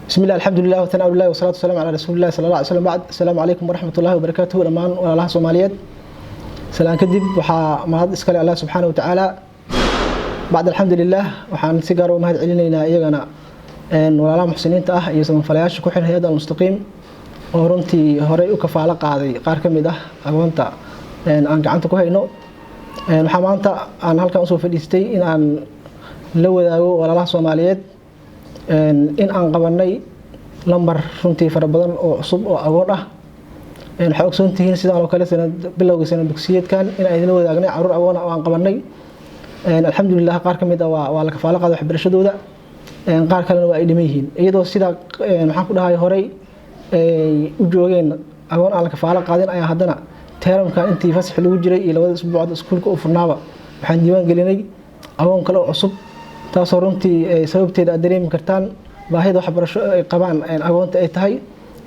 بسم الله، الحمد لله، وثناء لله، والصلاة والسلام على رسول الله صلى الله عليه وسلم، بعد السلام عليكم ورحمة الله وبركاته. Dhammaan walaalaha Soomaaliyeed, salaan kadib, waxaa mahad iskale Allah subxaana wa tacaala. Bacd alxamdulilah, waxaan si gaar u mahad celinaynaa iyagana walaalaha muxsiniinta ah iyo samafalayaasha ku xiran hay-adda Almustaqiim oo runtii horey u kafaalo qaaday qaar ka mid ah agoonta aan gacanta ku hayno. Waxaa maanta aan halkan usoo fadhiistay in aan la wadaago walaalaha Soomaaliyeed in aan qabanay lambar runtii fara badan oo cusub oo agoon ah. Waxaa ogsoon tihiin sidaan oo kale sanad bilowga sanad dugsiyeedkan in aan idinla wadaagnay caruur agoon ah oo aan qabanay. Alxamdulilah, qaar ka mid ah waa la kafaalo qaaday waxbarashadooda, qaar kalena waa ay dhiman yihiin, iyadoo sidaa maxaan ku dhahay horey ay u joogeen agoon aan la kafaalo qaadin ayaa haddana teeramkan intii fasax lagu jiray iyo 2da isbuucda iskuulka u furnaaba waxaan diiwaan gelinay agoon kale oo cusub, taasoo runtii sababteeda aad dareemi kartaan baahida waxbarasho ay qabaan agoonta ay tahay,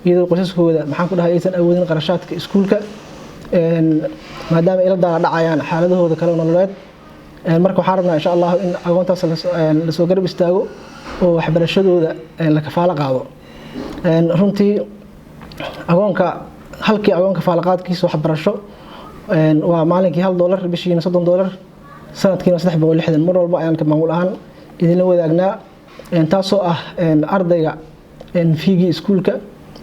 iyadoo qoysaskooda maxaan ku dhahay aysan awoodin qarashaadka iskuulka, maadaama ay la daala dhacayaan xaaladahooda kale nololeed. Marka waxaan rabnaa, insha Allah, in agoontaas lasoo garab istaago oo waxbarashadooda la kafaalo qaado. Runtii agoonka, halkii agoon kafaalo qaadkiisa waxbarasho waa maalinkii $1, bishiina $30, sanadkiina 360. Mar walba ayaan maamul ahaan idinla wadaagnaa, taasoo ah ardayga fee-gii iskuulka,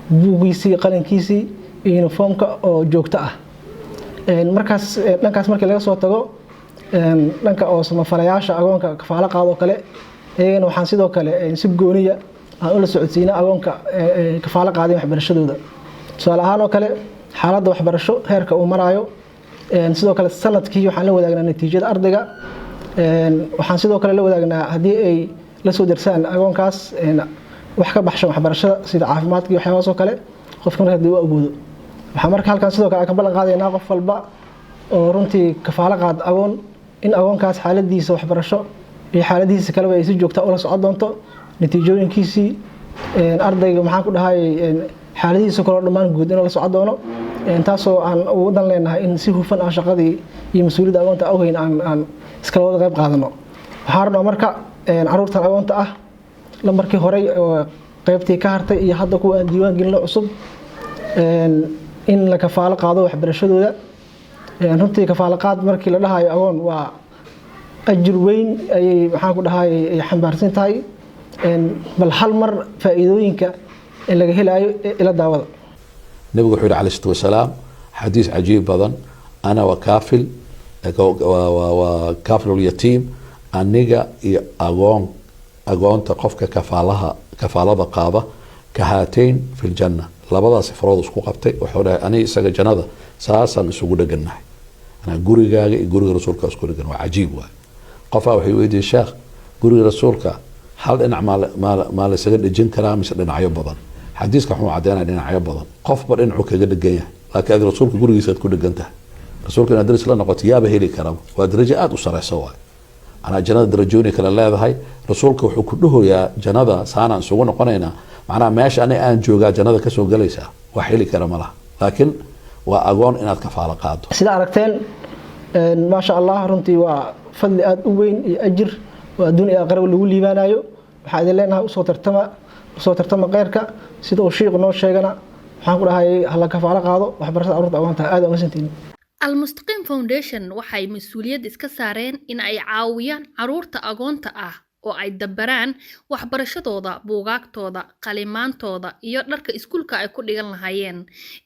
buuggiisii, qalinkiisii iyo uniformka oo joogto ah. Markaas dhankaas markii laga soo tago, dhanka oo samafalayaasha agoonka kafaalo qaadoo kale, iyagana waxaan sidoo kale si gooniya aan ula socodsiinaa agoonka kafaalo qaadeen waxbarashadooda, tusaale ahaan oo kale xaaladda waxbarasho heerka uu maraayo. Sidoo kale sanadkii waxaan la wadaagnaa natiijada ardayga. Waxaan sidoo kale la wadaagnaa haddii ay la soo darsaan agoonkaas wax ka baxshan waxbarashada, sida caafimaadka iyo waxyaabahaas oo kale, qofka marka hadii u awoodo. Waxaa marka halkan sidoo kale ka ballan qaadaynaa qof walba oo runtii kafaalo qaad agoon in agoonkaas xaaladiisa waxbarasho iyo xaaladihiisa kaleba ay si joogta ula socon doonto, natiijooyinkiisii ardayga, maxaan ku dhahay, xaaladihiisa kaloo dhammaan guud inuu la socon doono, taasoo aan ugu dan leenahay in si hufan aan shaqadii iyo mas-uuliyadda agoonta awgeyn aan iskala wada qayb qaadano. Waxaan rabnaa marka caruurtan agoonta ah, lambarkii horey oo qaybtii ka hartay iyo hadda kuwa aan diiwaan gelino cusub, in la kafaalo qaado waxbarashadooda. Runtii kafaalo qaad markii la dhahayo agoon waa ajir weyn ayay, maxaan ku dhahay, ay xambaarsan tahay. Bal hal mar faa'iidooyinka laga helaayo ila daawada. Nabigu wuxuu yihi alayh salatu wasalaam, xadiis cajiib badan: "أنا وكافل وكافل اليتيم", aniga iyo agoonta qofka kafaalada qaada, كهاتين في الجنة. Labadaasi farood isku qabtay, wuxuu dhahay: aniga isaga jannada saasaan isugu dhegannahay. Anaa gurigaaga iyo guriga rasuulka isku dhegan. Waa cajiib waay. Qofaa waxay weydiiyey: "Sheekh, guriga rasuulka hal dhinac maa laysaga dhejin karaa mise dhinacyo badan?" Xadiiska wuxuu caddeynaya dhinacyo badan, qofba dhinacuu kaga dhegan yahay, laakiin adi rasuulka gurigiisa aad ku dhegan tahay. Rasuulka inaad daris la noqoto yaaba heli karaba, waa darajo aada u sareysa waay. Manaa jannada darajooyin kale leedahay. Rasuulka wuxuu ku dhahoyaa jannada saanaan isugu noqonaynaa, macnaha meesha ani aan joogaa jannada kasoo galaysaa, wax heli kara ma laha, laakiin waa agoon inaad kafaalo qaado. Sida aragteen, maasha Allah, runtii waa fadli aada u weyn iyo ajir oo adduun iyo aakhiraba lagu liibaanayo. Waxaa idin leenahay usoo tartama, usoo tartama kheyrka. Sida uu shiiqu noo sheegana, waxaan ku dhahay hala kafaalo qaado waxbarashada carruurta agoonta. Aad umasantiin. Almustaqiim Foundation waxay mas-uuliyad iska saareen in ay caawiyaan caruurta agoonta ah oo ay dabaraan waxbarashadooda, buugaagtooda, qalimaantooda iyo dharka iskuulka ay ku dhigan lahaayeen,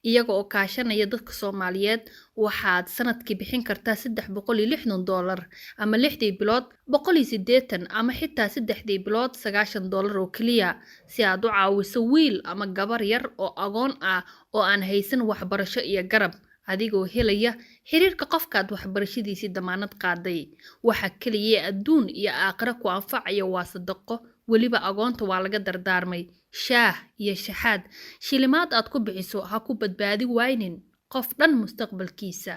iyaga oo kaashanaya dadka Soomaaliyeed. Waxaad sanadkii bixin kartaa $360, ama 6dii bilood 180, ama xitaa 3dii bilood $90 oo keliya, si aad u caawiso wiil ama gabar yar oo agoon ah oo aan haysan waxbarasho iyo garab, adigoo helaya xiriirka qofkaad waxbarashadiisii damaanad qaaday. Waxa keliya adduun iyo aakhiro ku anfacaya waa sadaqo. Weliba agoonta waa laga dardaarmay shaah iyo shaxaad. Shilimaad aad ku bixiso ha ku badbaadi waynin qof dhan mustaqbalkiisa.